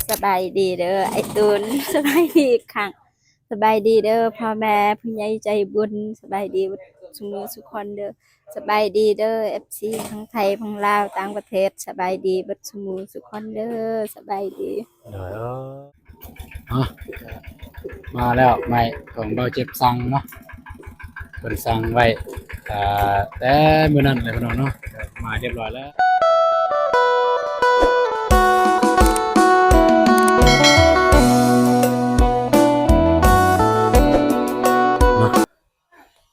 ສະບາຍດີເດີອ້າຍຕູນ ສະບາຍດີອີກຄັ້ງ ສະບາຍດີເດີພໍ່ແມ່ຜູ້ໃຫຍ່ໃຈບຸນ ສະບາຍດີເບິດຊຸມື້ຊຸຄົນເດີ ສະບາຍດີເດີເອັຟຊີທັງໄທທັງລາວຕ່າງປະເທດ ສະບາຍດີເບິດຊຸມື້ຊຸຄົນເດີ ສະບາຍດີ. ໂດຍ ເອີ ເອົາ ມາແລ້ວ ໄມ້ຂອງບ່າວເຈັບສັ່ງເນາະ ເພິ່ນສັ່ງໄວ້ ອ່າ ແຕ່ມື້ນັ້ນແຫຼະພີ່ນ້ອງເນາະ ມາຮຽບຮ້ອຍແລ້ວ.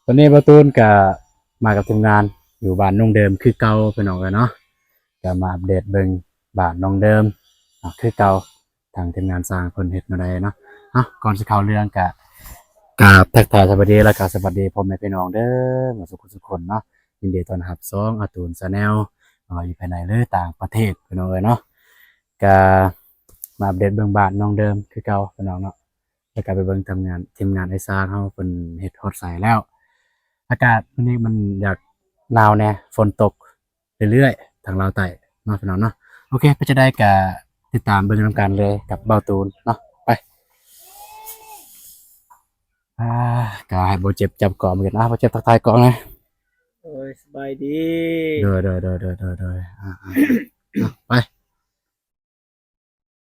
ຕອນນີ້ບ່າວຕູນກະມາກັບທີມງານຢູ່ບ້ານນ້ອງເດີມຄືເກົ່າພີ່ນ້ອງເອີຍເນາະ ກະມາອັບເດດເບິ່ງບ້ານນ້ອງເດີມເນາະ ຄືເກົ່າ ທາງທີມງານຊ່າງເພິ່ນເຮັດແນວໃດເນາະ. ເອົ້າ ກ່ອນຊິເຂົ້າເລື່ອງກະ ກາບທັກທາຍສະບາຍດີ ແລ້ວກະສະຫວັດດີພໍ່ແມ່ພີ່ນ້ອງເດີ ໝົດສູ່ຄົນເນາະ ຍິນດີຕ້ອນຮັບຊ່ອງອາຕູນ Channel ບໍ່ວ່າຢູ່ພາຍໃນ ຫຼື ຕ່າງປະເທດພີ່ນ້ອງເອີຍເນາະ ກະມາອັບເດດເບິ່ງບ້ານນ້ອງເດີມຄືເກົ່າພີ່ນ້ອງເນາະ. ແລ້ວກໍໄປເບິ່ງທຳງານ ທີມງານອ້າຍຊ້າງເຮົາເພິ່ນເຮັດຮອດໃສແລ້ວ. ອາກາດມື້ນີ້ມັນຢາກໜາວແດ່ ຝົນຕົກເລື້ອຍໆ ທາງລາວໃຕ້ເນາະ ພີ່ນ້ອງເນາະ. ໂອເຄ ເປັນຈັ່ງໃດກໍຕິດຕາມເບິ່ງນຳກັນເລີຍກັບບ່າວຕູນເນາະ ໄປ. ອ່າ ກໍໃຫ້ບ່າວເຈັບຈັບກ້ອງເປັນ ອ່າ ບ່າວເຈັບທັກທາຍກ້ອງແດ່. ໂອ້ຍ ສະບາຍດີ. ໂດຍໆໆໆ ອ່າໆ ໄປ.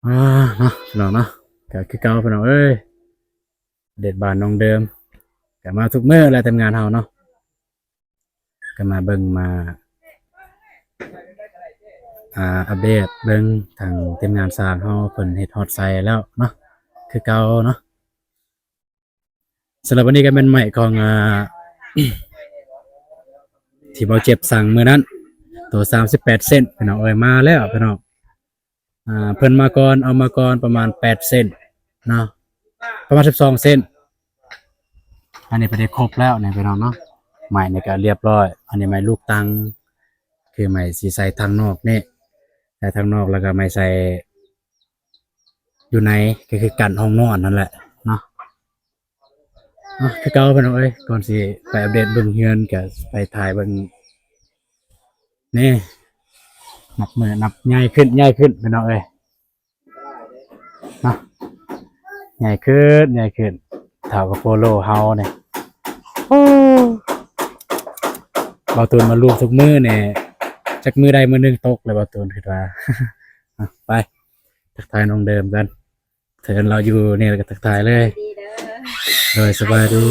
ອ່າ ເນາະ ພີ່ນ້ອງເນາະ ກໍຄືເກົ່າພີ່ນ້ອງເອີຍ ອັບເດດບ້ານນ້ອງເດີມ ກໍມາທຸກມື້ແຫຼະ ທີມງານເຮົາເນາະ ກໍມາເບິ່ງ ມາ ອ່າ ອັບເດດເບິ່ງທາງທີມງານຊ່າງເຮົາເພິ່ນເຮັດຮອດໃສແລ້ວເນາະ ຄືເກົ່າເນາະ. ສຳລັບອັນນີ້ກໍແມ່ນໄມ້ຂອງ ອ່າ ທີ່ບ່າວເຈັບສັ່ງມື້ນັ້ນ ໂຕສາມສິບແປດເຊັນ ພີ່ນ້ອງເອີຍ ມາແລ້ວພີ່ນ້ອງ. ອ່າ ເພິ່ນມາກ່ອນ ເອົາມາກ່ອນປະມານແປດເຊັນເນາະ ປະມານສິບສອງເຊັນ. ອັນນີ້ເພິ່ນໄດ້ຄົບແລ້ວນີ້ພີ່ນ້ອງເນາະ ໄມ້ນີ້ກໍລຽບຮ້ອຍ. ອັນນີ້ໄມ້ລູກຕັງ ຄືໄມ້ຊິໃສ່ທາງນອກນີ້ ໃສ່ທາງນອກ ແລ້ວກໍໄມ້ໃສ່ ຢູ່ໃນ ກໍຄືກັ້ນຫ້ອງນອນນັ້ນແຫຼະເນາະ. ເນາະ ຄືເກົ່າພີ່ນ້ອງເອີຍ ກ່ອນຊິໄປອັບເດດເບິ່ງເຮືອນ ກໍໄປຖ່າຍເບິ່ງ ນີ້ ນັບມື້ນັບໃຫຍ່ຂຶ້ນ ໃຫຍ່ຂຶ້ນພີ່ນ້ອງເອີຍເນາະ ໃຫຍ່ຂຶ້ນ ໃຫຍ່ຂຶ້ນ. ຖ້າວ່າໂປໂລເຮົານີ້ ໂອ້ ບ່າວຕູນມາລູບທຸກມື້ນີ້ ຈັກມື້ໃດມື້ໜຶ່ງຕົກແລ້ວ ບ່າວຕູນຄິດວ່າ. ໄປ ທັກທາຍນ້ອງເດີມກັນ ເຖິງລາວຢູ່ນີ້ແລ້ວກໍທັກທາຍເລີຍ. ໂດຍ ສະບາຍດີ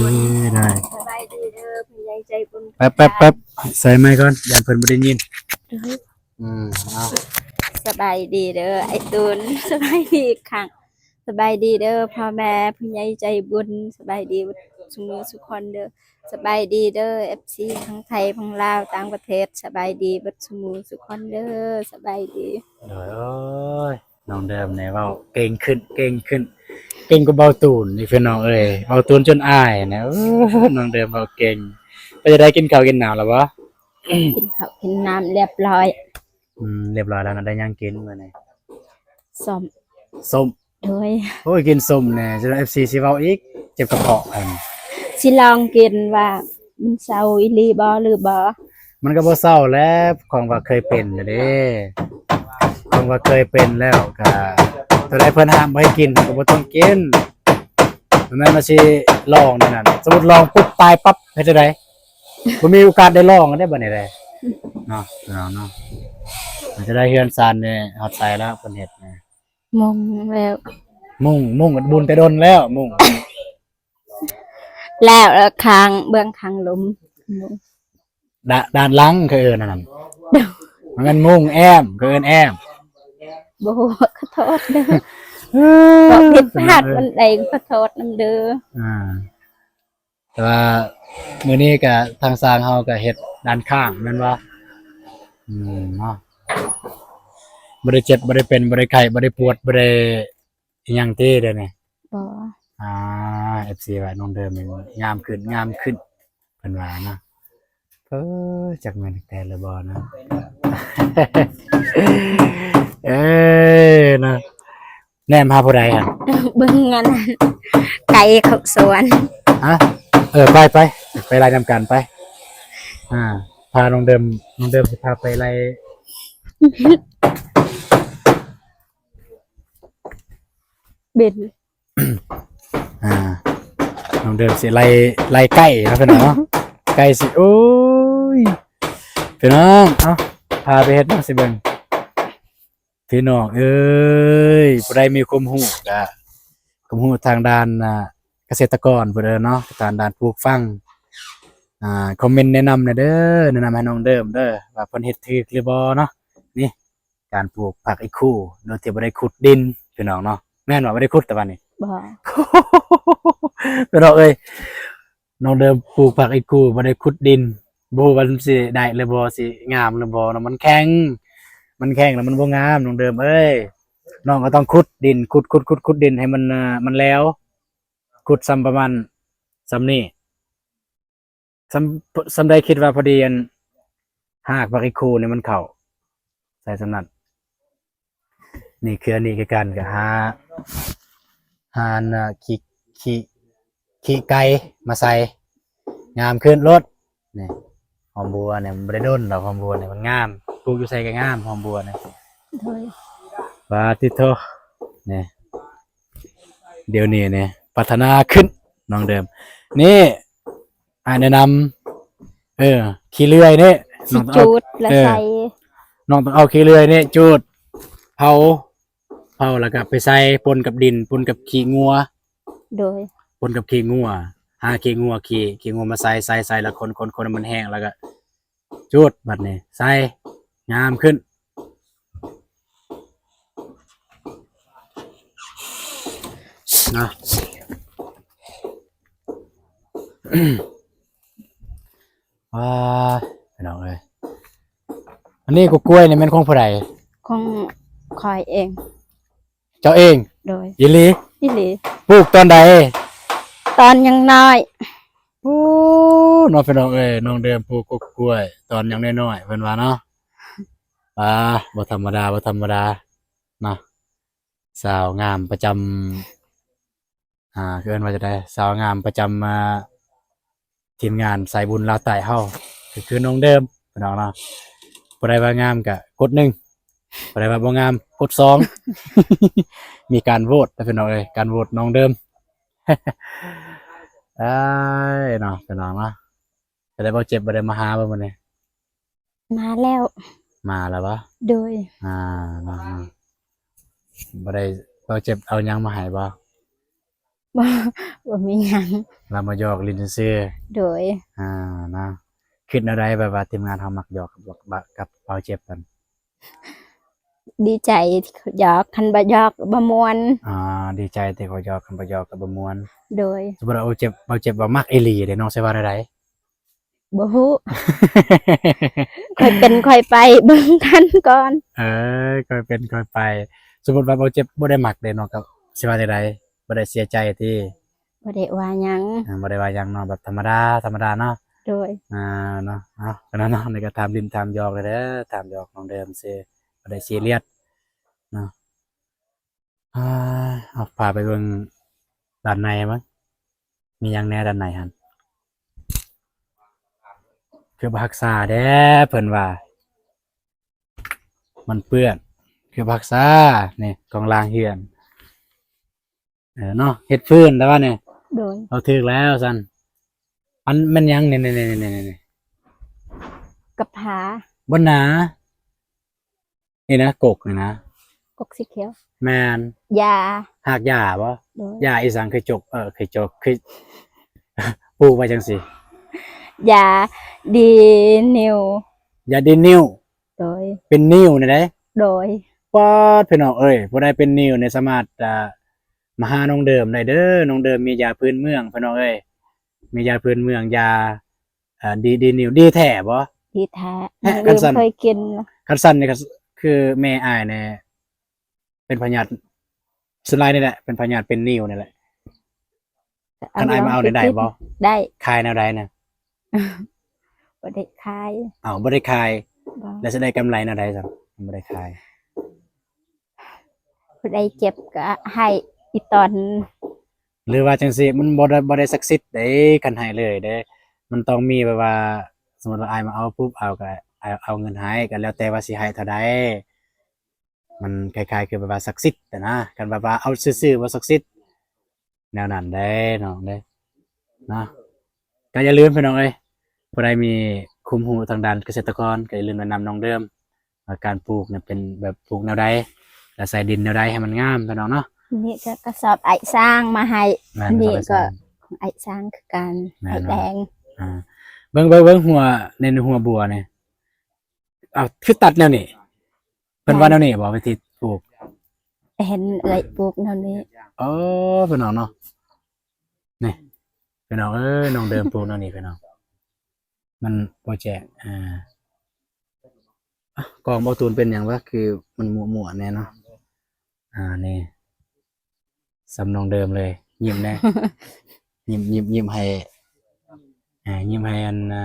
ໄດ້ ສະບາຍດີເດີຜູ້ໃຫຍ່ໃຈບຸນ. ແປັບໆໆ ໃສ່ໄມກ່ອນ ຢ້ານເພິ່ນບໍ່ໄດ້ຍິນ. ອືມ ເອົາ ສະບາຍດີເດີອ້າຍຕູນ ສະບາຍດີອີກຄັ້ງ ສະບາຍດີເດີພໍ່ແມ່ຜູ້ໃຫຍ່ໃຈບຸນ ສະບາຍດີເບິດຊຸມື້ຊຸຄົນເດີ ສະບາຍດີເດີເອັຟຊີທັງໄທທັງລາວຕ່າງປະເທດ ສະບາຍດີເບິດຊຸມື້ຊຸຄົນເດີ ສະບາຍດີ. ໂດຍ ໂອ້ຍ ນ້ອງເດີມນີ້ເວົ້າເກັ່ງຂຶ້ນ ເກັ່ງຂຶ້ນ ເກັ່ງກວ່າເບົາຕູນອີກ ພີ່ນ້ອງເອີຍ. ເບົາຕູນຈົນອາຍນະ. ເອີ ນ້ອງເດີມເວົ້າເກັ່ງ. ເປັນຈັ່ງໃດ ກິນເຂົ້າກິນນ້ຳແລ້ວບໍ່? ກິນເຂົ້າກິນນ້ຳລຽບຮ້ອຍ. ອືມ ລຽບຮ້ອຍແລ້ວນະ. ໄດ້ຫຍັງກິນມື້ນີ້? ສົ້ມ. ສົ້ມ. ໂດຍ. ໂອ້ຍ ກິນສົ້ມແດ່ ຈະເອັຟຊີຊິເວົ້າອີກ ເຈັບກະເພາະ. ອັນ ຊິລອງກິນວ່າມັນເຊົາອີ່ຫຼີບໍ່ ຫຼືບໍ່? ມັນກໍບໍ່ເຊົາແຫຼະ ຂອງວ່າເຄີຍເປັນແລ້ວເດ້. ຂອງວ່າເຄີຍເປັນແລ້ວກະ ຕົວໃດເພິ່ນຫ້າມບໍ່ໃຫ້ກິນ ເຮົາກໍບໍ່ຕ້ອງກິນ. ບໍ່ແມ່ນວ່າຊິລອງແນວນັ້ນ. ສົມມຸດລອງປຸບຕາຍປັບ ເຮັດຈັ່ງໃດ? ບໍ່ມີໂອກາດໄດ້ລອງເດ້ ບັດນີ້ເດ້. ເນາະ ເນາະ ເນາະ. ເຮັດຈັ່ງໃດ ເຮືອນຊານນີ້ຮອດໃສແລ້ວ ເພິ່ນເຮັດນະ? ມຸງແລ້ວ. ມຸງ ມຸງບຸນແຕ່ດົນແລ້ວ ມຸງ ແລ້ວ ແລ້ວຂ້າງ ເບື້ອງຂ້າງລຸ່ມ ມຸງ ດ້ານ ດ້ານຫຼັງເຂົາເອີ້ນອັນນັ້ນ. ມັນແມ່ນມຸງແອ້ມ ເຂົາເອີ້ນແອ້ມ. ບໍ່ຮູ້ ຂໍໂທດເດີ ເວົ້າຜິດພາດອັນໃດ ຂໍໂທດນຳເດີ. ອ່າ ແຕ່ວ່າມື້ນີ້ກະທາງຊ່າງເຮົາກະເຮັດດ້ານຂ້າງແມ່ນບໍ່? ອືມ ເນາະ. ບໍ່ໄດ້ເຈັບ ບໍ່ໄດ້ເປັນ ບໍ່ໄດ້ໄຂ້ ບໍ່ໄດ້ປວດ ບໍ່ໄດ້ອີ່ຫຍັງຕິດຽວນີ້? ບໍ່. ອ່າ ເອັຟຊີວ່ານ້ອງເດີມນີ້ງາມຂຶ້ນ ງາມຂຶ້ນ ເພິ່ນວ່າເນາະ. ເອີ ຈັກແມ່ນແທ້ຫຼືບໍ່ເນາະ? ເອີ ເນາະ. ແນມຫາຜູ້ໃດຫັ້ນ? ເບິ່ງອັນນັ້ນ ໄກ່ເຂົ້າສວນ. ຮະ? ເອີ ໄປ ໄປ ໄປໄລ່ນຳກັນໄປ. ອ່າ ພານ້ອງເດີມ ນ້ອງເດີມຊິພາໄປໄລ່. ເອີ ເບັນ ອ່າ ນ້ອງເດີມຊິໄລ່ ໄລ່ໄກ່ເນາະພີ່ນ້ອງເນາະ ໄກ່ຊິ ໂອ້ຍ ພີ່ນ້ອງ ເອົາ ພາໄປເຮັດເນາະ ຊິເບິ່ງ ພີ່ນ້ອງເອີຍ ຜູ້ໃດມີຄວາມຮູ້ກະ ຄວາມຮູ້ທາງດ້ານ ອ່າ ກະເສດຕະກອນພຸ້ນເດີເນາະ ທາງດ້ານປູກຝັງ ອ່າ ຄອມເມັນແນະນຳແດ່ເດີ ແນະນຳໃຫ້ນ້ອງເດີມເດີ ວ່າເພິ່ນເຮັດຖືກຫຼືບໍ່ເນາະ ນີ້ ການປູກຜັກອີ່ຄູໂດຍທີ່ບໍ່ໄດ້ຂຸດດິນ ພີ່ນ້ອງເນາະ ແມ່ນບໍ່? ບໍ່ໄດ້ຂຸດແຕ່ວ່ານີ້ ບໍ່ ພີ່ນ້ອງເອີຍ ນ້ອງເດີມປູກຜັກອີ່ຄູບໍ່ໄດ້ຂຸດດິນ ບໍ່ຮູ້ວ່າມັນຊິໄດ້ຫຼືບໍ່ ຊິງາມຫຼືບໍ່ເນາະ ມັນແຂງ ມັນແຂງແລ້ວມັນບໍ່ງາມ ນ້ອງເດີມເອີຍ ນ້ອງກໍຕ້ອງຂຸດດິນ ຂຸດ ຂຸດ ຂຸດ ຂຸດດິນໃຫ້ມັນ ອ່າ ມັນແຫຼວ ຂຸດສ່ຳປະມານສ່ຳນີ້ ສ່ຳ ສ່ຳໃດຄິດວ່າພໍດີ ອັນ ຮາກຜັກອີ່ຄູນີ້ມັນເຂົ້າ ໃສ່ສ່ຳນັ້ນ ນີ້ຄືອັນນີ້ຄືກັນ ກໍຫາ ຫາ ອັນ ຂີ້ ຂີ້ ຂີ້ໄກ່ມາໃສ່ ງາມຂຶ້ນໂລດ ນີ້ ຫອມບົວນີ້ມັນບໍ່ໄດ້ດົນດອກ ຫອມບົວນີ້ມັນງາມ ປູກຢູ່ໃສກໍງາມ ຫອມບົວນີ້ ໂດຍ ປາຕິໂທ ນີ້ ດຽວນີ້ນີ້ພັດທະນາຂຶ້ນ ນ້ອງເດີມ ນີ້ ອ້າຍແນະນຳ ເອີ ຂີ້ເລື່ອຍນີ້ ຊິຈູດແລ້ວໃສ່ ນ້ອງຕ້ອງເອົາຂີ້ເລື່ອຍນີ້ຈູດ ເຜົາ ເຜົາແລ້ວກໍໄປໃສ່ປົນກັບດິນ ປົນກັບຂີ້ງົວ ໂດຍ ປົນກັບຂີ້ງົວ ຫາຂີ້ງົວ ຂີ້ ຂີ້ງົວມາໃສ່ ໃສ່ ໃສ່ ແລ້ວຄົນ ຄົນ ຄົນໃຫ້ມັນແຫ້ງ ແລ້ວກໍຈູດ ບັດນີ້ໃສ່ ງາມຂຶ້ນ ເນາະ ວ້າ ພີ່ນ້ອງເອີຍ ອັນນີ້ກໍກ້ວຍນີ້ແມ່ນຂອງຜູ້ໃດ? ຂອງຂ້ອຍເອງ ເຈົ້າເອງ? ໂດຍ ອີ່ຫຼີ? ອີ່ຫຼີ ປູກຕອນໃດ? ຕອນຍັງນ້ອຍ ໂອ້ ເນາະ ພີ່ນ້ອງເອີຍ ນ້ອງເດີມປູກກົກກ້ວຍຕອນຍັງນ້ອຍໆ ເພິ່ນວ່າເນາະ ອ່າ ບໍ່ທຳມະດາ ບໍ່ທຳມະດາເນາະ ສາວງາມປະຈຳ ອ່າ ເອີ້ນວ່າຈັ່ງໃດ ສາວງາມປະຈຳ ອ່າ ທີມງານສາຍບຸນລາວໃຕ້ເຮົາ ກໍຄືນ້ອງເດີມ ພີ່ນ້ອງເນາະ ຜູ້ໃດວ່າງາມກໍກົດໜຶ່ງ ຜູ້ໃດວ່າບໍ່ງາມກົດສອງ ມີການໂຫວດ ພີ່ນ້ອງເອີຍ ການໂຫວດນ້ອງເດີມ ອ້າຍເນາະ ພີ່ນ້ອງເນາະ ຈະໄດ້ ເບົາເຈັບບໍ່ໄດ້ມາຫາບໍ່ມື້ນີ້? ມາແລ້ວ ມາແລ້ວບໍ່? ໂດຍ ອ່າ ເນາະ ບໍ່ໄດ້ ເບົາເຈັບເອົາຫຍັງມາໃຫ້ບໍ່? ບໍ່ ບໍ່ມີຫຍັງ ລາວມາຢອກຫຼິ້ນຊື່ໆ ໂດຍ ອ່າ ເນາະ ຄິດແນວໃດແບບວ່າທີມງານເຮົາມັກຢອກກັບ ກັບເບົາເຈັບຫັ້ນ? ດີໃຈທີ່ຢອກ ຄັນບໍ່ຢອກກໍບໍ່ມ່ວນ ອ່າ ດີໃຈທີ່ເຂົາຢອກ ຄັນບໍ່ຢອກກໍບໍ່ມ່ວນ ໂດຍ ສົມມຸດວ່າເບົາເຈັບ ເບົາເຈັບວ່າມັກອີ່ຫຼີເດ ນ້ອງຊິວ່າແນວໃດ? ບໍ່ຮູ້ ຄ່ອຍເປັນຄ່ອຍໄປ ເບິ່ງກັນກ່ອນ ເອີ ຄ່ອຍເປັນຄ່ອຍໄປ ສົມມຸດວ່າເບົາເຈັບບໍ່ໄດ້ມັກເດ ນ້ອງກໍຊິວ່າແນວໃດ? ບໍ່ໄດ້ເສຍໃຈຕິ? ບໍ່ໄດ້ວ່າຫຍັງ ອ່າ ບໍ່ໄດ້ວ່າຫຍັງເນາະ ແບບທຳມະດາ ທຳມະດາເນາະ ໂດຍ ອ່າ ເນາະ ເອົາ ກໍນັ້ນເນາະ ນີ້ກໍຖາມຫຼິ້ນຖາມຢອກເລີຍເດີ ຖາມຢອກນ້ອງເດີມຊື່ ບໍ່ໄດ້ຊີຣຽສເນາະ ອ່າ ເອົາ ພາໄປເບິ່ງດ້ານໃນເບິ່ງ ມີຫຍັງແດ່ດ້ານໃນຫັ້ນ? ຄືບໍ່ຮັກສາແດ່ ເພິ່ນວ່າ ມັນເປື້ອນ ຄືບໍ່ຮັກສາ ນີ້ ກອງລ່າງເຮືອນ ເອີ ເນາະ ເຮັດຟືນແລ້ວວ່ານີ້ ໂດຍ ເອົາ ຖືກແລ້ວຊັ້ນ ອັນແມ່ນຫຍັງນີ້ ນີ້ ນີ້ ນີ້ ນີ້ ກັບຜາ ບໍ່ໜາ ນີ້ນະ ກົກນີ້ນະ ກົກສີຂຽວ ແມ່ນ ຢາ ຮາກຢາບໍ່? ໂດຍ ຢາອີ່ສັງ ຄືຈົກ ເອີ ຄືຈົກ ຄື ປູກໄວ້ຈັ່ງຊີ້ ຢາດີນິວ ຢາດີນິວ ໂດຍ ເປັນນິ້ວນີ້ເດ້ ໂດຍ ປາດ ພີ່ນ້ອງເອີຍ ຜູ້ໃດເປັນນິ້ວນີ້ສາມາດ ອ່າ ມາຫານ້ອງເດີມໄດ້ເດີ ນ້ອງເດີມມີຢາພື້ນເມືອງ ພີ່ນ້ອງເອີຍ ມີຢາພື້ນເມືອງ ຢາ ອ່າ ດີ ດີນິ້ວ ດີແທ້ບໍ່? ດີແທ້ ແທ້ ຄັນຊັ້ນ ເຄີຍກິນ ຄັນຊັ້ນນີ້ກໍຄືແມ່ອ້າຍນີ້ເປັນພະຍາດ ສ່ວນຫຼາຍນີ້ແຫຼະ ເປັນພະຍາດເປັນນິ້ວນີ້ແຫຼະ ຄັນອ້າຍມາເອົານີ້ໄດ້ບໍ່? ໄດ້ ຂາຍແນວໃດນະ? ບໍ່ໄດ້ຂາຍ ເອົ້າ ບໍ່ໄດ້ຂາຍ ບໍ່ ແລ້ວຊິໄດ້ກຳໄລແນວໃດຊັ້ນ ບໍ່ໄດ້ຂາຍ? ຜູ້ໃດເຈັບກໍໃຫ້ອີ່ຕອນ ຫຼືວ່າຈັ່ງຊີ້ ມັນບໍ່ໄດ້ ບໍ່ໄດ້ສັກສິດເດ້ ຄັນໃຫ້ເລີຍເດ້ ມັນຕ້ອງມີແບບວ່າ ສົມມຸດວ່າອ້າຍມາເອົາປຸບ ເອົາກໍ ເອົາເງິນໃຫ້ ກໍແລ້ວແຕ່ວ່າຊິໃຫ້ເທົ່າໃດ ມັນຄ້າຍໆຄືແບບວ່າສັກສິດນະ ຄັນແບບວ່າເອົາຊື່ໆບໍ່ສັກສິດ ແນວນັ້ນເດ້ນ້ອງເດ້ເນາະ. ກໍຢ່າລືມພີ່ນ້ອງເອີຍ ຜູ້ໃດມີຄວາມຮູ້ທາງດ້ານກະເສດຕະກອນ ກໍຢ່າລືມແນະນຳນ້ອງເດີມ ວ່າການປູກນີ້ເປັນແບບປູກແນວໃດ ແລະໃສ່ດິນແນວໃດໃຫ້ມັນງາມພີ່ນ້ອງເນາະ. ນີ້ກໍກະສອບອ້າຍຊ້າງມາໃຫ້ ແມ່ນ ອັນນີ້ກໍຂອງອ້າຍຊ້າງຄືກັນ ແມ່ນ ອ້າຍແດງ. ອ່າ ເບິ່ງ ເບິ່ງ ເບິ່ງຫົວ ໃນຫົວບົວນີ້ ອ້າວ ຄືຕັດແນວນີ້ ເພິ່ນວ່າແນວນີ້ບໍ່ ວິທີປູກ? ເຫັນເອື້ອຍປູກແນວນີ້. ເອີ ພີ່ນ້ອງເນາະ ນີ້ ພີ່ນ້ອງເອີຍ ນ້ອງເດີມປູກແນວນີ້ພີ່ນ້ອງ ມັນບໍ່ແຈ້ງ. ອ່າ ອ່ະ ກ້ອງບໍ່ຕູນເປັນຫຍັງວະ ຄືມັນມົວໆແດ່ເນາະ. ອ່າ ນີ້ ສ່ຳນ້ອງເດີມເລີຍ ຍິ້ມແດ່ ຍິ້ມ ຍິ້ມ ຍິ້ມໃຫ້ ອ່າ ຍິ້ມໃຫ້ອັນ ອ່າ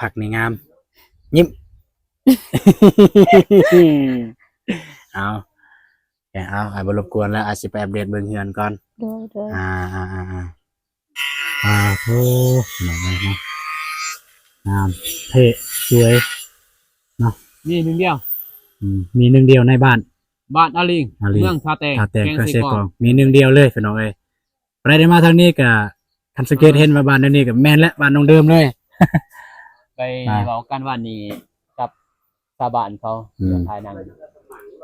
ພັກນີ້ງາມ ຍິ້ມ. ເອົາ ເອົາ ອ້າຍບໍ່ລົບກວນແລ້ວ ອ້າຍຊິໄປອັບເດດເບິ່ງເຮືອນກ່ອນ. ໂດຍ ໂດຍ ອ່າ ອ່າ ອ່າ ອ່າ ໂອ້ ງາມເທ່ ສວຍເນາະ ມີໜຶ່ງດຽວ ອືມ ມີໜຶ່ງດຽວໃນບ້ານ ບ້ານອາລິງ ອາລິງ ເມືອງທ່າແຕງ ທ່າແຕງ ແຂວງເຊກອງ ແຂວງເຊກອງ ມີໜຶ່ງດຽວເລີຍພີ່ນ້ອງເອີຍ. ໃຜໄດ້ມາທາງນີ້ກະ ຄັນສັງເກດເຫັນວ່າບ້ານແນວນີ້ກະແມ່ນແຫຼະ ບ້ານນ້ອງເດີມເລີຍ. ໄປ ອ່າ ເວົ້າກັນວ່ານີ້ກັບຊາວບ້ານເຂົາ ອືມ ຢູ່ທ່ານັ່ງ ເ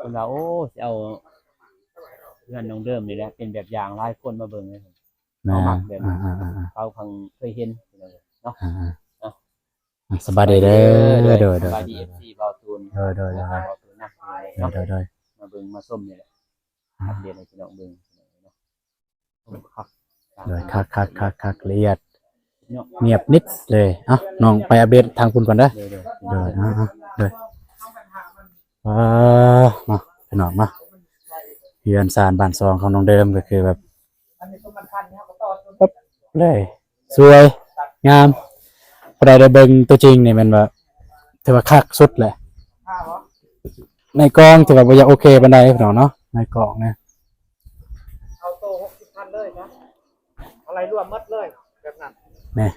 ພິ່ນວ່າ ໂອ້ ຊິເອົາເຮືອນນ້ອງເດີມນີ້ແຫຼະເປັນແບບຢ່າງ ຫຼາຍຄົນມາເບິ່ງເລີຍ ແມ່ນ ເຂົາມັກແບບ ອ່າໆໆໆ ເຂົາເພິ່ງເຄີຍເຫັນເນາະ. ອ່າໆ ເນາະ ອ່າ ສະບາຍດີເດີ ໂດຍ ໂດຍ ໂດຍ ສະບາຍດີ ເອັຟຊີ ເບົາຕູນ ໂດຍ ໂດຍ ໂດຍ ເນາະ ໂດຍ ໂດຍ ມາເບິ່ງມາຊົມນີ້ແຫຼະ ອ່າ ອັບເດດໃຫ້ພີ່ນ້ອງເບິ່ງເນາະ. ໂອ້ ຄັກ ໂດຍ ຄັກໆໆໆ ລະອຽດ ເນາະ ງຽບນິດເລີຍ. ເອົ້າ ນ້ອງໄປອັບເດດທາງພຸ້ນກ່ອນເດີ ໂດຍ ໂດຍ ໂດຍ ເອົາໆ ໂດຍ ເອີ ເນາະ ພີ່ນ້ອງເນາະ ເຮືອນຊານບ້ານຊ່ອງຂອງນ້ອງເດີມ ກໍຄືແບບ ປຶບເລີຍ ສວຍງາມ. ຜູ້ໃດໄດ້ເບິ່ງຕົວຈິງນີ້ແມ່ນວ່າ ຖືວ່າຄັກສຸດແຫຼະ. ໃນກ້ອງຖືວ່າບໍ່ຢາກໂອເຄປານໃດພີ່ນ້ອງເນາະ ໃນກ້ອງນະ. ເອົາໂຕຫົກສິບພັນເລີຍນະ ອາໄລລວມໝົດເລີຍແບບນັ້ນ. ນີ້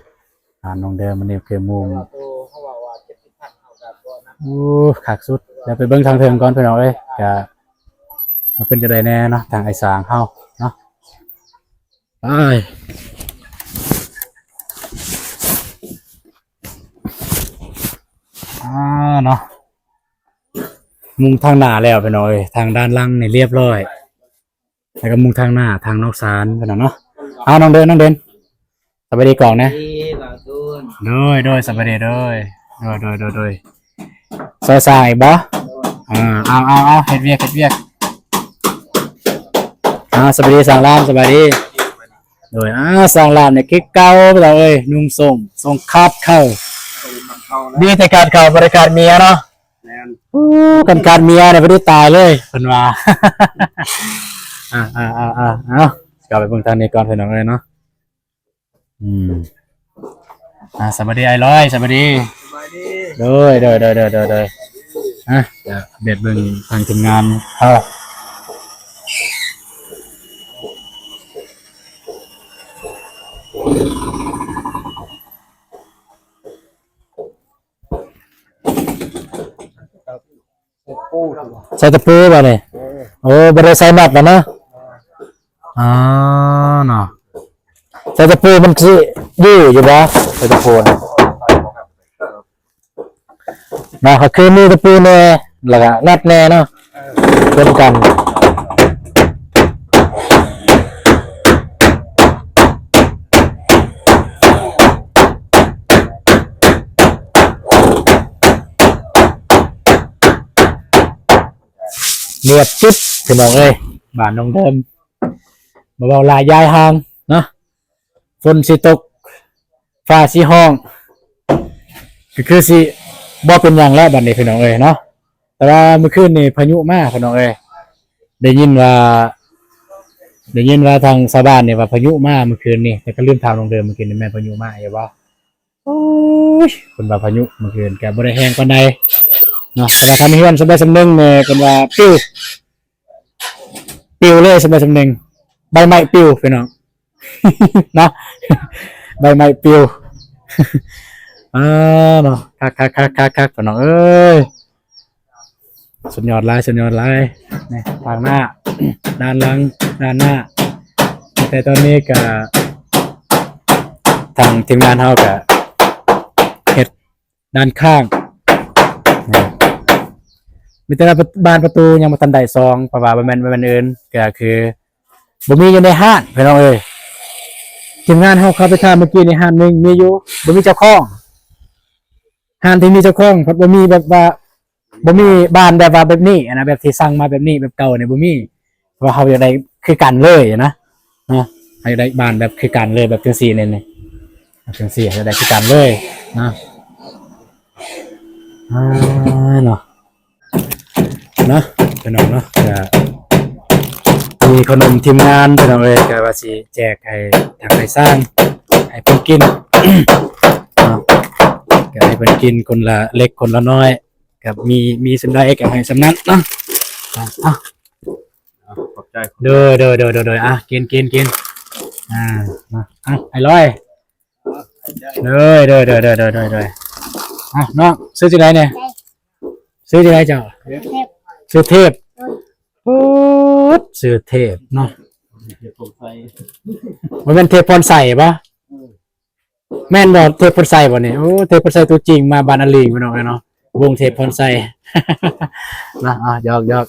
ຮ້ານນ້ອງເດີມ ອັນນີ້ຄືມຸມ ແຕ່ວ່າໂຕເຮົາເວົ້າວ່າເຈັດສິບພັນ ເຮົາກໍບໍ່ນັ້ນ. ໂອ້ ຄັກສຸດ. ດຽວໄປເບິ່ງທາງເທິງກ່ອນພີ່ນ້ອງເອີຍ ກະວ່າເປັນຈັ່ງໃດແດ່ເນາະ ທາງອ້າຍສາງເຮົາເນາະ. ໄປ ອ່າ ເນາະ ມຸງທາງໜ້າແລ້ວພີ່ນ້ອງເອີຍ ທາງດ້ານຫຼັງນີ້ລຽບຮ້ອຍ ແລ້ວກໍມຸງທາງໜ້າ ທາງນອກຊານພີ່ນ້ອງເນາະ. ເອົາ ນ້ອງເດີນ ນ້ອງເດີນ ສະບາຍດີກ່ອນນະ. ດີ ບ່າວຕູນ ໂດຍ ໂດຍ ສະບາຍດີ ໂດຍ ໂດຍ ໂດຍ ໂດຍ ໂດຍ. ຊ່ອຍສ້າງອີກບໍ່? ເອີ ເອົາ ເອົາ ເອົາ ເຮັດວຽກ ເຮັດວຽກ. ອ່າ ສະບາຍດີຊ່າງລາມ ສະບາຍດີ. ໂດຍ ອ່າ ຊ່າງລາມນີ້ຄືເກົ່າພີ່ນ້ອງເອີຍ ນຸ່ງສົ້ງ ສົ້ງຂາດເຂົ້າ ມີແຕ່ຂາດເຂົ້າ ບໍ່ໄດ້ຂາດເມຍເນາະ. ແມ່ນ ໂອ້ ຄັນຂາດເມຍນີ້ບໍ່ໄດ້ຕາຍເລີຍເພິ່ນວ່າ. ອ່າ ອ່າ ອ່າ ອ່າ ເອົາ ເຂົ້າໄປເບິ່ງທາງນີ້ກ່ອນພີ່ນ້ອງເອີຍເນາະ. ອືມ ອ່າ ສະບາຍດີອ້າຍລອຍ ສະບາຍດີ ສະບາຍດີ. ໂດຍ ໂດຍ ໂດຍ ອ່າ ດຽວເບັດເບິ່ງທາງທີມງານເຮົາ. ໃສ່ຕະປູບາດນີ້. ເອີ ໂອ້ ບໍ່ໄດ້ໃສ່ນັດແລ້ວເນາະ. ອໍ ເນາະ ໃສ່ຕະປູມັນຊິຢູ່ຢູ່ບໍ່? ໃສ່ຕະປູນະ ເນາະ ກໍຄືມີຕະປູແດ່ ແລ້ວກໍນັດແດ່ເນາະ ເປັນກັນ. ນຽບຈິບພີ່ນ້ອງເອີຍ ບ້ານນ້ອງເດີມ ບໍ່ເວົ້າຫຼາຍຢາຍຫ່າງເນາະ. ຝົນຊິຕົກ ຟ້າຊິຮ້ອງ ກໍຄືຊິບໍ່ເປັນຫຍັງແລ້ວບັດນີ້ພີ່ນ້ອງເອີຍເນາະ. ແຕ່ວ່າມື້ຄືນນີ້ພາຍຸມາພີ່ນ້ອງເອີຍ ໄດ້ຍິນວ່າ ໄດ້ຍິນວ່າທາງຊາວບ້ານນີ້ວ່າພາຍຸມາມື້ຄືນນີ້ ແຕ່ກໍລືມຖາມນ້ອງເດີມ ມື້ຄືນນີ້ແມ່ນພາຍຸມາຢູ່ບໍ່? ໂອ້ຍ ເພິ່ນວ່າພາຍຸມື້ຄືນກໍບໍ່ໄດ້ແຮງປານໃດເນາະ ແຕ່ວ່າທຳເຮືອນສ່ຳໃດສ່ຳໜຶ່ງແດ່ ເພິ່ນວ່າປິວ ປິວເລີຍສ່ຳໃດສ່ຳໜຶ່ງ ໃບໄມ້ປິວພີ່ນ້ອງ ເນາະ ໃບໄມ້ປິວ. ອ່າ ເນາະ ຄັກໆໆໆ ພີ່ນ້ອງເອີຍ. ສຸດຍອດຫຼາຍ ສຸດຍອດຫຼາຍ. ນີ້ທາງໜ້າ ດ້ານຫຼັງ ດ້ານໜ້າ. ແຕ່ຕອນນີ້ກະ ທາງທີມງານເຮົາກະເຮັດດ້ານຂ້າງ. ນີ້ ມີແຕ່ວ່າບານປະຕູຍັງບໍ່ທັນໄດ້ຊອງ ເພາະວ່າບໍ່ແມ່ນ ບໍ່ແມ່ນອື່ນ ກະຄື ບໍ່ມີຢູ່ໃນຮ້ານ ພີ່ນ້ອງເອີຍ. ທີມງານເຮົາເຂົ້າໄປຖາມເມື່ອກີ້ນີ້ ຮ້ານໜຶ່ງມີຢູ່ ບໍ່ມີເຈົ້າຂອງ. ຮ້ານທີ່ມີເຈົ້າຂອງພັດບໍ່ມີ ແບບວ່າບໍ່ມີບານແບບວ່າແບບນີ້ນະ ແບບທີ່ສັ່ງມາແບບນີ້ ແບບເກົ່ານີ້ບໍ່ມີ. ເພາະວ່າເຮົາຢາກໄດ້ຄືກັນເລີຍນະ ເນາະ. ເຮົາຢາກໄດ້ບານແບບຄືກັນເລີຍ ແບບຈັ່ງຊີ້ນີ້ ນີ້ ແບບຈັ່ງຊີ້ ເຮົາຢາກໄດ້ຄືກັນເລີຍນະ. ອ່າ ເນາະ ເນາະ ພີ່ນ້ອງເນາະ. ກະມີຂະໜົມທີມງານ ພີ່ນ້ອງເອີຍ ກະວ່າຊິແຈກໃຫ້ທາງອ້າຍຊ້າງ ໃຫ້ເພິ່ນກິນເນາະ. ກະໃຫ້ເພິ່ນກິນຄົນລະເລັກຄົນລະນ້ອຍ ກະມີ ມີສ່ຳໃດກະໃຫ້ສ່ຳນັ້ນເນາະ. ອ່າ ຂອບໃຈ. ໂດຍ ໂດຍ ໂດຍ ໂດຍ ໂດຍ. ອ່ະ ກິນ ກິນ ກິນ. ອ່າ ມາ ອ່ະ ອ້າຍລອຍ. ໂດຍ ໂດຍ ໂດຍ ໂດຍ ໂດຍ ໂດຍ. ອ່ະ ນ້ອງ ຊື່ຈັ່ງໃດນີ້? ຊື່ຈັ່ງໃດເຈົ້າ? ເທບ ຊື່ເທບ. ໂອ້ ຊື່ເທບເນາະ. ບໍ່ແມ່ນເທບພອນໄຊບໍ່? ເອີ ແມ່ນບໍ່ ເທບພອນໄຊບໍ່ນີ້? ໂອ້ ເທບພອນໄຊຕົວຈິງມາບ້ານອາລີງ ພີ່ນ້ອງເອີຍເນາະ. ວົງເທບພອນໄຊນະ. ອ່າ ຢອກ ຢອກ.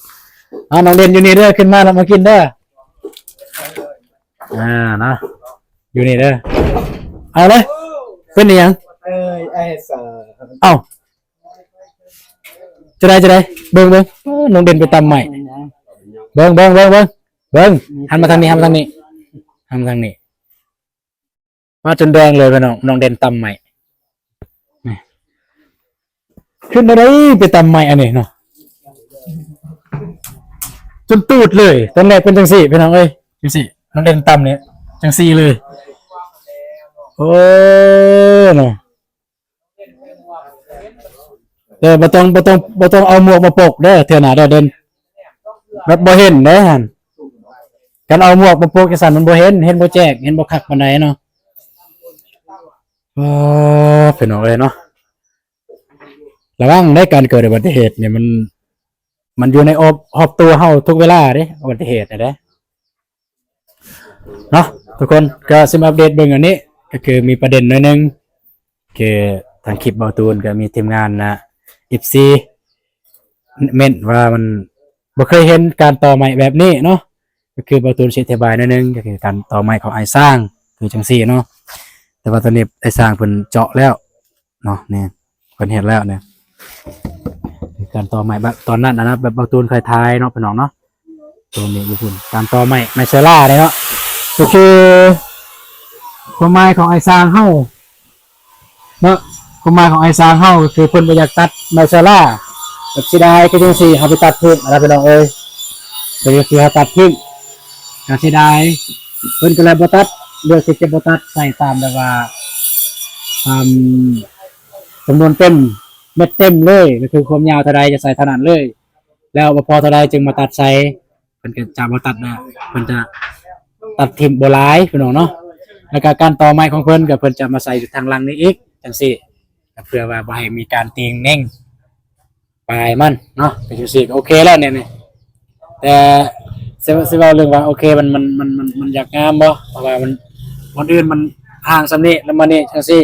ອ່າ ນ້ອງເດັ່ນຢູ່ນີ້ເດີ ຂຶ້ນມາແລ້ວມາກິນເດີ. ອ່າ ນະ ຢູ່ນີ້ເດີ. ເອົາເລີຍ. ເປັນອີຫຍັງ? ເອີຍ ອ້າຍສາ. ເອົ້າ ຈະໄດ້ ຈະໄດ້. ເບິ່ງ ເບິ່ງ. ເອີ ນ້ອງເດັ່ນໄປຕຳໄມ້. ເບິ່ງ ເບິ່ງ ເບິ່ງ ເບິ່ງ ເບິ່ງ. ຫັນມາທາງນີ້ ຫັນມາທາງນີ້ ຫັນມາທາງນີ້. ມາຈົນແດງເລີຍພີ່ນ້ອງ ນ້ອງເດັ່ນຕຳໄມ້. ນີ້ ຂຶ້ນໄດ້ໄດ໋ ໄປຕຳໄມ້ອັນນີ້ເນາະ ຈົນຕູດເລີຍ. ຕອນແລກເປັນຈັ່ງຊີ້ພີ່ນ້ອງເອີຍ ຈັ່ງຊີ້ ນ້ອງເດັ່ນຕຳນີ້ຈັ່ງຊີ້ເລີຍ. ໂອ້ ເນາະ. ເອີ ບໍ່ຕ້ອງ ບໍ່ຕ້ອງ ບໍ່ຕ້ອງເອົາໝວກມາປົກເດີ ເທື່ອໜ້າເດີ ເດັ່ນ ແບບບໍ່ເຫັນເດ້ຫັ້ນ. ຄັນເອົາໝວກມາປົກຈັ່ງຊັ້ນມັນບໍ່ເຫັນ ເຫັນບໍ່ແຈ້ງ ເຫັນບໍ່ຄັກປານໃດເນາະ. ເອີ ພີ່ນ້ອງເອີຍເນາະ ລະວັງເດີ ການເກີດອຸບັດຕິເຫດນີ້ ມັນ ມັນຢູ່ໃນອອບ ຮອບຕົວເຮົາທຸກເວລາເດ້ ອຸບັດຕິເຫດນີ້ເດ້. ເນາະ ທຸກຄົນ ກໍຊິມາອັບເດດເບິ່ງອັນນີ້ ກໍຄືມີປະເດັນໜ້ອຍໜຶ່ງ ຄືທາງຄລິບເບົາຕູນກໍມີທີມງານນະ ເອັຟຊີ ເມັ້ນວ່າມັນບໍ່ເຄີຍເຫັນການຕໍ່ໄມ້ແບບນີ້ເນາະ. ກໍຄືເບົາຕູນຊິອະທິບາຍໜ້ອຍໜຶ່ງ ກໍຄືການຕໍ່ໄມ້ຂອງອ້າຍຊ້າງຄືຈັ່ງຊີ້ເນາະ. ແຕ່ວ່າຕອນນີ້ອ້າຍຊ້າງເພິ່ນເຈາະແລ້ວ ເນາະ ນີ້ເພິ່ນເຮັດແລ້ວນີ້ ການຕໍ່ໄມ້ແບບຕອນນັ້ນນະ ແບບເບົາຕູນເຄີຍຖ່າຍເນາະ ພີ່ນ້ອງເນາະ. ຕົວນີ້ຢູ່ພຸ້ນ ການຕໍ່ໄມ້ ໄມ້ເຊີລາເດ້ເນາະ ກໍຄືຄວາມໝາຍຂອງອ້າຍຊ້າງເຮົາເນາະ. ຄວາມໝາຍຂອງອ້າຍຊ້າງເຮົາກໍຄືເພິ່ນບໍ່ຢາກຕັດໄມ້ເຊີລາ ແບບເສຍດາຍ ຄືຈັ່ງຊີ້ເຮົາໄປຕັດຖິ້ມຫັ້ນນະ ພີ່ນ້ອງເອີຍ. ກໍຄືເຮົາຕັດຖິ້ມ ກໍເສຍດາຍ ເພິ່ນກໍເລີຍບໍ່ຕັດ ເລືອກທີ່ຈະບໍ່ຕັດ ໃສ່ຕາມແບບວ່າ ຕາມ ຈຳນວນເຕັມ ເມັດເຕັມເລີຍ ກໍຄືຄວາມຍາວເທົ່າໃດຈະໃສ່ເທົ່ານັ້ນເລີຍ ແລ້ວບໍ່ພໍເທົ່າໃດຈຶ່ງມາຕັດໃສ່. ເພິ່ນກໍຈະບໍ່ຕັດນະ ເພິ່ນຈະຕັດຖິ້ມບໍ່ຫຼາຍ ພີ່ນ້ອງເນາະ. ແລ້ວກໍການຕໍ່ໄມ້ຂອງເພິ່ນກໍເພິ່ນຈະມາໃສ່ຢູ່ທາງຫຼັງນີ້ອີກ ຈັ່ງຊີ້ ເພື່ອວ່າບໍ່ໃຫ້ມີການຕີງເໜັງ ປາຍມັນເນາະ ເປັນຈັ່ງຊີ້ກໍໂອເຄແລ້ວນີ້. ແຕ່ຊິ ຊິເວົ້າເລື່ອງວ່າໂອເຄ ມັນ ມັນ ມັນ ມັນ ມັນຢາກງາມບໍ່ ເພາະວ່າມັນ ບ່ອນອື່ນມັນຫ່າງສ່ຳນີ້ ແລ້ວມານີ້ຈັ່ງຊີ້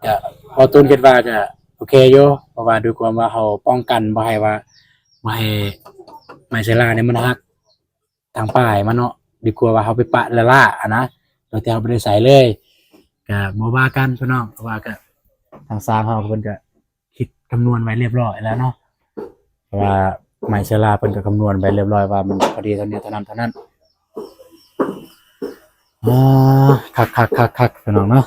ກະເບົາຕູນຄິດວ່າກະໂອເຄຢູ່ ເພາະວ່າດ້ວຍຄວາມວ່າເຮົາປ້ອງກັນບໍ່ໃຫ້ວ່າ ບໍ່ໃຫ້ໄມ້ເຊລານີ້ມັນຫັກ ທາງປາຍມັນເນາະ ດີກວ່າວ່າເຮົາໄປປະລ້າໆຫັ້ນນະ ໂດຍທີ່ເຮົາບໍ່ໄດ້ໃສ່ເລີຍ ກະບໍ່ວ່າກັນພີ່ນ້ອງ. ເພາະວ່າກະທາງຊ່າງເຮົາເພິ່ນກະຄິດຄຳນວນໄວ້ລຽບລ້ອຍແລ້ວເນາະ ເພາະວ່າໄມ້ເຊລາເພິ່ນກະຄຳນວນໄວ້ລຽບລ້ອຍວ່າມັນພໍດີເທົ່ານີ້ເທົ່ານັ້ນເທົ່ານັ້ນ. ອ່າ ຄັກໆໆໆ ພີ່ນ້ອງເນາະ.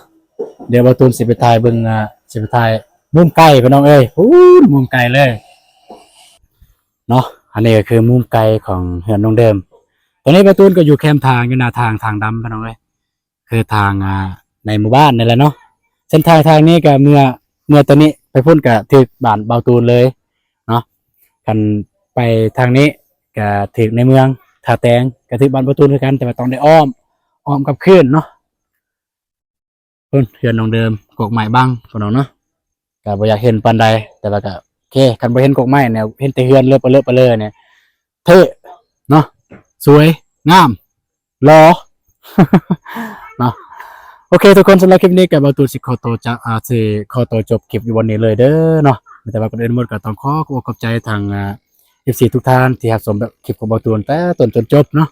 ດຽວບ່າວຕູນຊິໄປຖ່າຍເບິ່ງ ອ່າ ຊິໄປຖ່າຍມຸມໄກພີ່ນ້ອງເອີຍ ພຸ້ນ ມຸມໄກເລີຍ ເນາະ. ອັນນີ້ກໍຄືມຸມໄກຂອງເຮືອນນ້ອງເດີມ. ຕອນນີ້ບ່າວຕູນກໍຢູ່ແຄມທາງ ຢູ່ໜ້າທາງ ທາງດຳພີ່ນ້ອງເອີຍ ຄືທາງ ອ່າ ໃນໝູ່ບ້ານນີ້ແຫຼະເນາະ. ເສັ້ນທາງທາງນີ້ກໍເມື່ອ ເມື່ອຕອນນີ້ໄປພຸ້ນກໍຖືກບ້ານບ່າວຕູນເລີຍເນາະ. ຄັນໄປທາງນີ້ກໍຖືກໃນເມືອງທ່າແຕງ ກໍຖືກບ້ານບ່າວຕູນຄືກັນ ແຕ່ວ່າຕ້ອງໄດ້ອ້ອມ ອ້ອມກັບຄືນເນາະ. ພຸ້ນ ເຮືອນນ້ອງເດີມ ກອກໄມ້ບັງ ພີ່ນ້ອງເນາະ ກະບໍ່ຢາກເຫັນປານໃດ ແຕ່ວ່າກະ ເຄ ຄັນບໍ່ເຫັນກົກໄມ້ແນວ ເຫັນແຕ່ເຮືອນເລີະປະເລີະປະເລີະນີ້ ເທ່ເນາະ ສວຍງາມຫຼໍ່ເນາະ. ໂອເຄທຸກຄົນ ສຳລັບຄລິບນີ້ກໍບ່າວຕູນຊິຂໍໂຕຈາ ອາ ຊິຂໍໂຕຈົບຄລິບຢູ່ບ່ອນນີ້ເລີຍເດີເນາະ. ມີແຕ່ວ່າກ່ອນອື່ນໝົດກໍຕ້ອງຂໍຂອບອົກຂອບໃຈທາງ ອາ ເອັຟຊີທຸກທ່ານທີ່ຮັບຊົມແບບຄລິບຂອງບ່າວຕູນແຕ່ຕົ້ນຈົນຈົບເນາະ.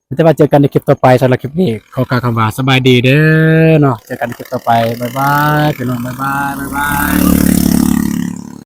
ມີແຕ່ວ່າເຈີກັນໃນຄລິບຕໍ່ໄປ. ສຳລັບຄລິບນີ້ຂໍກ່າວຄຳວ່າສະບາຍດີເດີເນາະ. ເຈີກັນໃນຄລິບຕໍ່ໄປ. ບາຍບາຍ ພີ່ນ້ອງ. ບາຍບາຍ ບາຍບາຍ.